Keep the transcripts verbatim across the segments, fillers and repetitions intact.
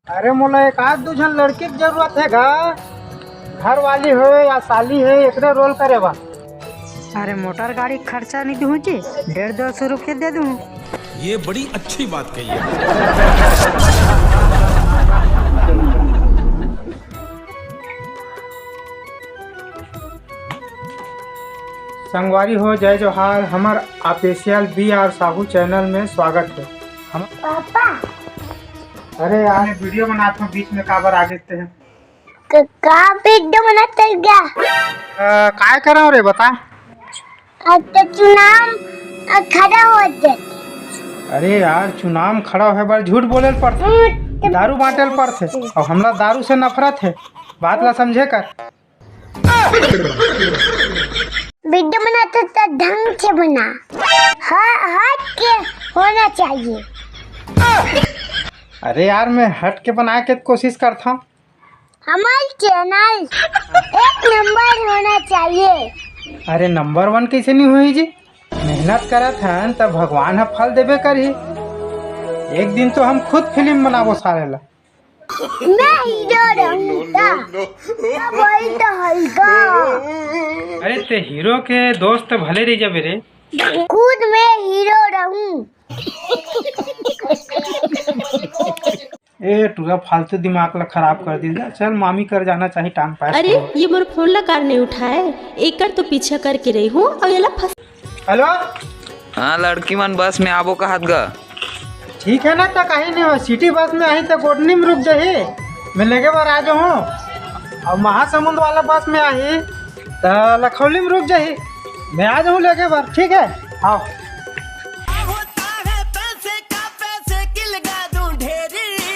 अरे, मोला एक आध दू झन लड़की के जरूरत हे गा, घर वाली हो या साली हो, एकरे रोल करे बा। अरे, मोटर गाड़ी खर्चा नहीं दूँ जी, डेढ़ दो सौ रुपये दे दूँ। ये बड़ी अच्छी बात कही है। संगवारी हो, जय जोहार। हमर ऑफिशियल बी आर साहू चैनल में स्वागत है। हम पापा। अरे यार, वीडियो बनात हूँ, बीच में काबर आ जाते हैं? क-, का वीडियो बनात है क्या? अ, काय करव रे, बता। अब तो चुनाव, अ, खड़ा हो जाए। अरे यार, चुनाव में खड़ा होए बर झूठ बोले ल पड़थे, दारू बांटे ल पड़थे, और हमला दारू से नफरत है, बात ला समझे कर। वीडियो बनाते तो ढंग से बना, ह-, हट के होना चाहिए। अरे यार, मैं हट के बनाए के कोशिश करता हूँ। हमार चैनल एक नंबर होना चाहिए। अरे, नंबर वन कैसे नहीं होही जी? मेहनत करत हन त भगवान ह फल देबे करही। एक दिन तो हम खुद फिल्म बनाबो सारे ला। मैं हीरो रहूंगा, तो वही तो हल्का। अरे, ते हीरो के दोस्त भले रह जाबे रे। खुद मैं हीरो रहूं। ए टूरा, फालतू दिमाग ला खराब कर दिस। चल, मामी कर जाना चाहिए, टाइम पास अरे, करो। ये मोर फोन ला कार नहीं उठाए, एकर तो पीछा करके रही हूँ और ये ला फंस हेलो। हाँ, लड़की मन बस में आबो कहत गा। ठीक है ना, तो कहीं नहीं हो, सिटी बस में आही तो गोडनी में रुक जाही, मैं लेगे बर आ जाहूँ। और महासमुंद वाला बस में आही तो लखौली में रुक जाही, मैं आ जाहूँ लेगे बर, ठीक है? हाँ।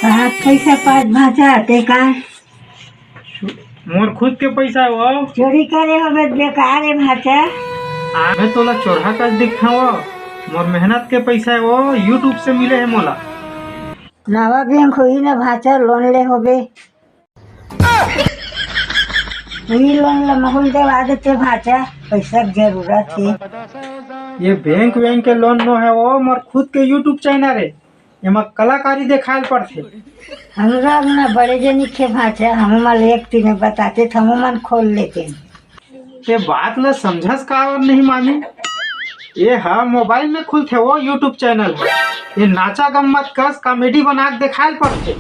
हाथ कैसे पास भांचा ते का? मोर खुद के पैसा हे वो। चोरी करे होबे त बेकार हे भांचा। आमे तोला चोरहा कस दिखथंव वो। मोर मेहनत के पैसा हे वो, YouTube से मिले हे मोला। नवा बैंक होही ना भांचा, लोन ले होबे। वही लोन ला महूं ल देवा देते भांचा, पैसा के जरूरत हे। ये बैंक वैंक के लोन नो हे वो, मोर खुद के YouTube चैनल हे। एमा कलाकारी देखायल पड़थे। हमरा ना बड़े जनी के भांचा, हमू मन एक तीन बताते त हमू मन खोल लेते। ते बात ला समझस काबर नहीं मामी? ये हा मोबाइल में खुलथे वो YouTube चैनल। ये नाचा गम्मत कस कॉमेडी बना के देखायल पड़थे।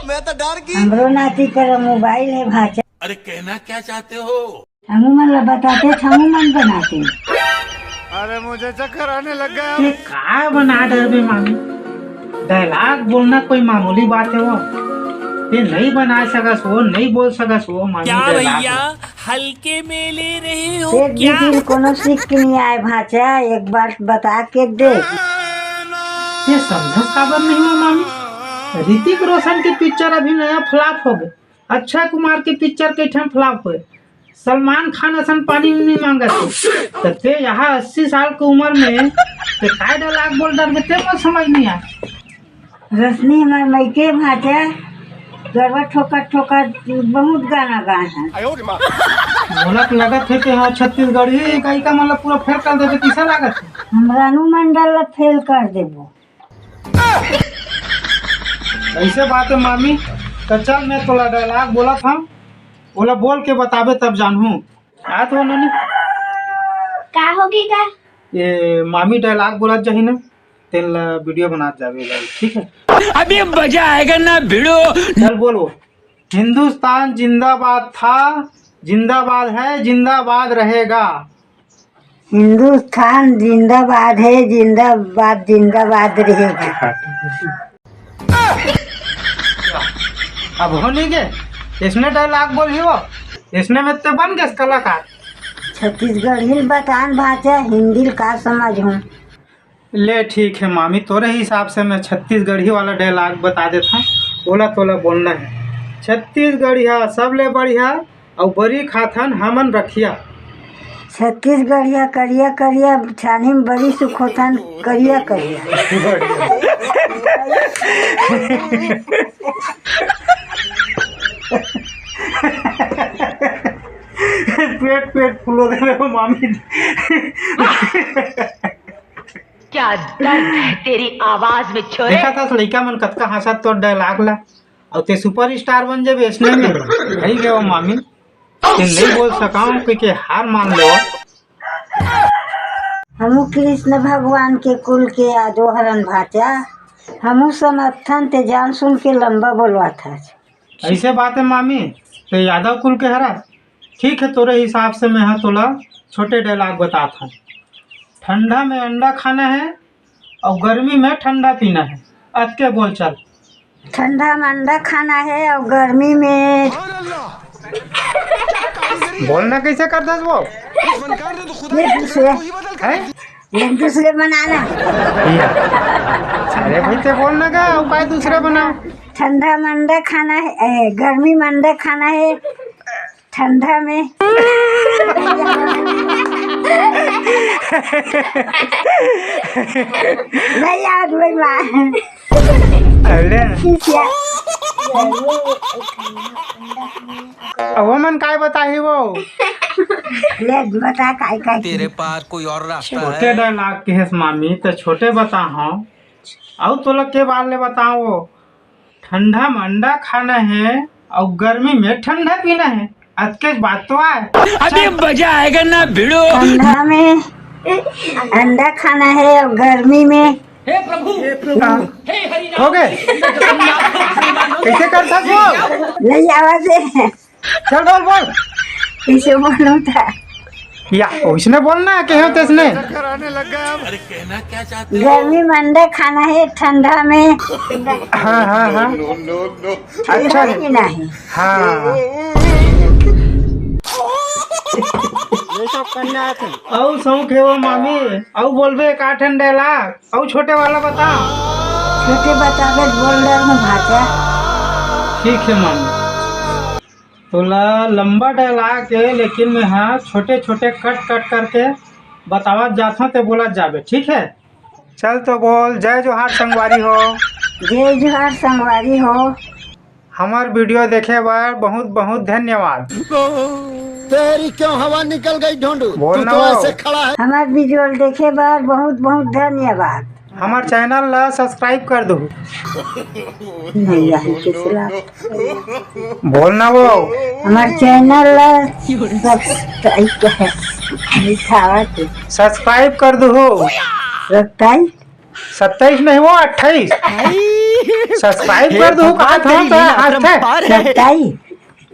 मैं तो डर गई। हमरो नाती कर मोबाइल हे भांचा। अरे कहना क्या चाहते हो? हमू मन ला बताते, हमू मन बनाते। अरे मुझे चक्कर आने लग गया। ये का बना डरबे मामी? डायलॉग बोलना कोई मामूली बात हे वो? ये नहीं बना सकस वो, नहीं बोल सकस वो मामी क्या डायलॉग भैया, वो। हल्के में ले रहे हो एक भी क्या? दिन कोनो सीख के नहीं आए भांचा, एक बार बता के देख। ये समझस काबर नहीं हो मामी? ऋतिक रोशन के पिक्चर अभी नया फ्लॉप हो गए। अक्षय कुमार के पिक्चर के ठन फ्लॉप होए, सलमान खान असन पानी नहीं मांगत हे। त ते यहाँ अस्सी साल के उम्र में ते काय डायलॉग बोल डरबे, ते मोर समझ नहीं आए। रश्मि हमर मइके भांचा, गरबा ठोकर ठोकर बहुत गाना गाए हे। मोला तो लगत हे कि हाँ, छत्तीसगढ़ी गायिका मतलब पूरा फेल कर देते, कैसा लागत हे? हमरा अनु मंडल ला फेल कर देबो। ऐसे बात हे मामी, त चल मैं तोला डायलॉग बोलत हंव, ओला बोल के बताबे तब जानहूं। आत हो नोनी? का होगे गा? ये मामी डायलॉग बोलत जाही ना, तेन ला वीडियो बनात जाबे गा, ठीक हे? अभी मजा आएगा ना भिड़ो। चल बोल वो। हिंदुस्तान जिंदाबाद था, जिंदाबाद है, जिंदाबाद रहेगा। हिंदुस्तान जिंदाबाद हे, जिंदाबाद, जिंदाबाद रहेगा। अब हो नहीं गे, इसने डायलॉग बोलही वो, इसने में ते बन गेस कलाकार। छत्तीसगढ़ी ल बतान भांचा, हिंदी ल का समझहूं। ले ठीक हे मामी, तोरे हिसाब से मैं छत्तीसगढ़ी वाला डायलॉग बता देथंव, ओला तोला बोलना हे। छत्तीसगढ़िया सबले बढ़िया, अउ बरी खाथन हमन रखिया। छत्तीसगढ़िया करिया करिया, छानी में बरी सुखोथन करिया करिया। पेट पेट फुलो दे रहे हो मामी। दर्द है तेरी आवाज में, छोरे। देखा था लइका मन कतका हंसत तोर डायलॉग ला, अउ ते सुपरस्टार बन जेबे इसने में। हई गयो मामी, ते नहीं बोल सकाऊं कि, कि हार मान लो। हमू कृष्ण भगवान के कुल के आजो हरन भाचा, हमू समर्थन ते जान सुन के लंबा बोलवा था। ऐसे बात है मामी, ते यादव कुल के हरा। ठीक है, तोरे हिसाब से मैं हा तोला छोटे डायलॉग बतात हूँ। ठंडा में अंडा खाना है और गर्मी में ठंडा पीना है। अतके बोल चल। ठंडा में अंडा खाना है और गर्मी में बोलना कैसे कर दस वो? ये दूसरे, हैं? ये दूसरे बनाना। अरे भाई, ते बोलना का, उपाय दूसरे बनाओ। ठंडा में अंडा खाना है, ए, गर्मी में अंडा खाना है, ठंडा में। नहीं याद भाई माँ। अरे। ठीक है। वो मन काय बताही वो? ले बता काय काय की। तेरे पास कोई और रास्ता छोटे है? डायलॉग के हेस मामी, तो छोटे बता हूँ। अउ तोला के बार ले बताओ वो? ठंडा में अंडा खाना है और गर्मी में ठंडा पीना है। अतकेच बात तो आय। अभी मजा आएगा ना भिड़ो। ठंडा में अंडा खाना है और गर्मी में हे प्रभु, हाँ। हे हरि राम, हो गए? कैसे कर सकते हो? नहीं आवाज है। चल बोल, बोल। कैसे बोलूं था? या, उसने बोलना है, कहो तो इसने। गर्मी में अंडा खाना है ठंडा में। हाँ, हाँ, हाँ। अच्छा। नहीं, नहीं। हाँ। ये सब करना है तुम। अउ शौक है वो मामी, अउ बोलबे का ठंडेला, अउ छोटे वाला बता। छोटे बताबे बोल डर में भाचा। ठीक है मामी। तोला लंबा डायलॉग है, लेकिन मैं हाँ छोटे छोटे कट कट करके बतावत जात हूँ, ते बोलत जाबे, ठीक है? चल तो बोल, जय जोहार संगवारी हो। जय जोहार संगवारी हो। हमार वीडियो देखे बर बहुत बहुत धन्यवाद। तेरी क्यों हवा निकल गई ढोंडू? बोल तू ना तो वो। ऐसे खड़ा है। हमार वीडियो देखे बर बहुत बहुत धन्यवाद। हमार चैनल ला सब्सक्राइब कर दो। नहीं, यही के खिलाफ। बोल ना वो। हमार चैनल ला सब्सक्राइब कर, लिखावा के। सब्सक्राइब कर दो। सत्ताईस? सत्ताईस नहीं वो, अट्ठाईस। सब्सक्राइब कर दो, कहा था, आज था। सत्ताईस।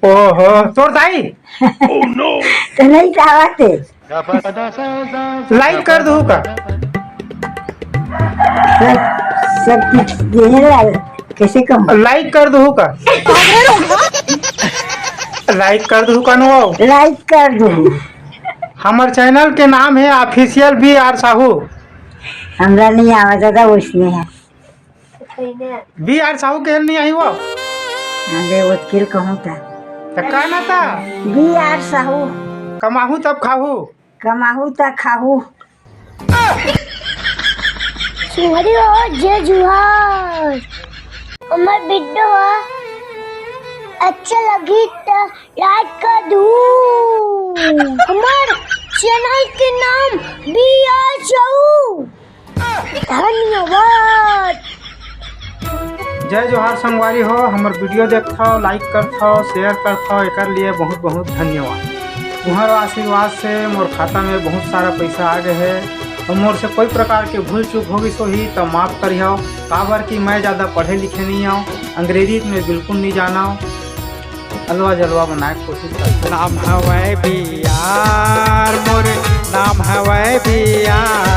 ओहो, तोर दाई। तो नहीं कहा थे। लाइक कर दू का? सब, सब कुछ देने लाल, कैसे कहूँ? लाइक कर दू का? लाइक कर दू का नो? लाइक कर दू। हमर चैनल के नाम है ऑफिशियल बी आर साहू। हमरा नहीं आवा दादा, उसमें है। बी आर साहू के नहीं आई वो? अरे वकील कहूँ था। त का ना था? बी आर साहू। कमाहू तब खाहू। कमाहू त खाहू। सुंगरी हो जय जुहार। हमर वीडियो अच्छा लगी त लाइक कर दू। हमर चैनल के नाम बी आर साहू। धन्यवाद। जय जोहार संगवारी हो, हमर वीडियो देखथव, लाइक करथव, शेयर करथव, एकर लिए बहुत बहुत धन्यवाद। तुम्हार आशीर्वाद से मोर खाता में बहुत सारा पैसा आ गए है और मोर से कोई प्रकार के भूल चूक हो गई होही त माफ करिहव, काबर कि मैं ज़्यादा पढ़े लिखे नहीं आऊँ, अंग्रेजी में बिल्कुल नहीं जाना हूँ। अलवा जलवा बनाए के कोशिश करथन। नाम हवय बी आर मोर, नाम हवय बी आर।